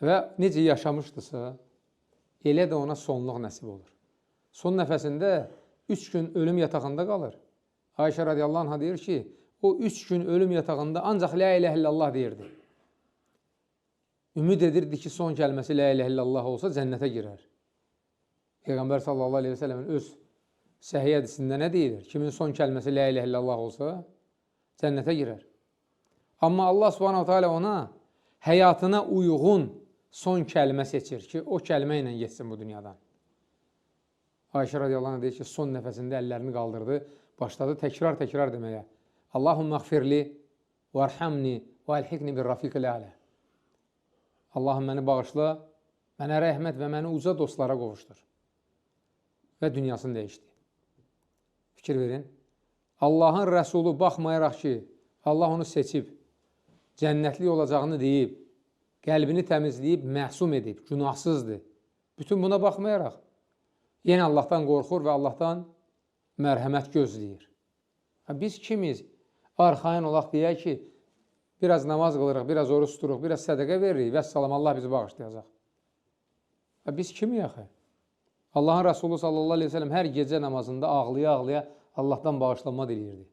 Və necə yaşamışdısa, elə də ona sonluq nəsib olur. Son nəfəsində 3 gün ölüm yatağında qalır. Ayşə radiyallahu anha deyir ki, o 3 gün ölüm yatağında ancaq la ilahe illallah deyirdi. Ümid edirdi ki, son kəlməsi la ilahe illallah olsa cənnətə girər. Peyğəmbər sallallahu aleyhi və səlləmin öz səhih hədisində nə deyilir? Kimin son kəlməsi la ilahe illallah olsa cənnətə girər. Amma Allah subhanahu teala ona həyatına uyğun son kəlmə seçir ki, o kəlmə ilə getsin bu dünyadan. Ayşə radiyallahu anh deyir ki, son nəfəsində əllərini qaldırdı, başladı təkrar-təkrar deməyə. Allahümmə əğfirli vərhamni və əlhiqni bir rafiqil ələ. Allahım məni bağışla, mənə rəhmət və məni uca dostlara qovuşdur. Və dünyasını dəyişdi. Fikir verin. Allahın Rəsulu baxmayaraq ki, Allah onu seçib, cənnətlik olacağını deyib, qəlbini təmizləyib, məsum edib, günahsızdır. Bütün buna baxmayaraq, yenə Allahdan qorxur və Allahdan mərhəmət gözləyir. Biz kimiz? Arxayın olaq deyək ki, biraz namaz qılırıq, biraz oruç tuturuq, biraz sədəqə veririk, vəssalam, Allah bizi bağışlayacaq. Biz kimiyik axı? Allahın Rəsulu sallallahu aleyhi ve sellem hər gecə namazında ağlaya-ağlaya Allahdan bağışlanma diləyirdi.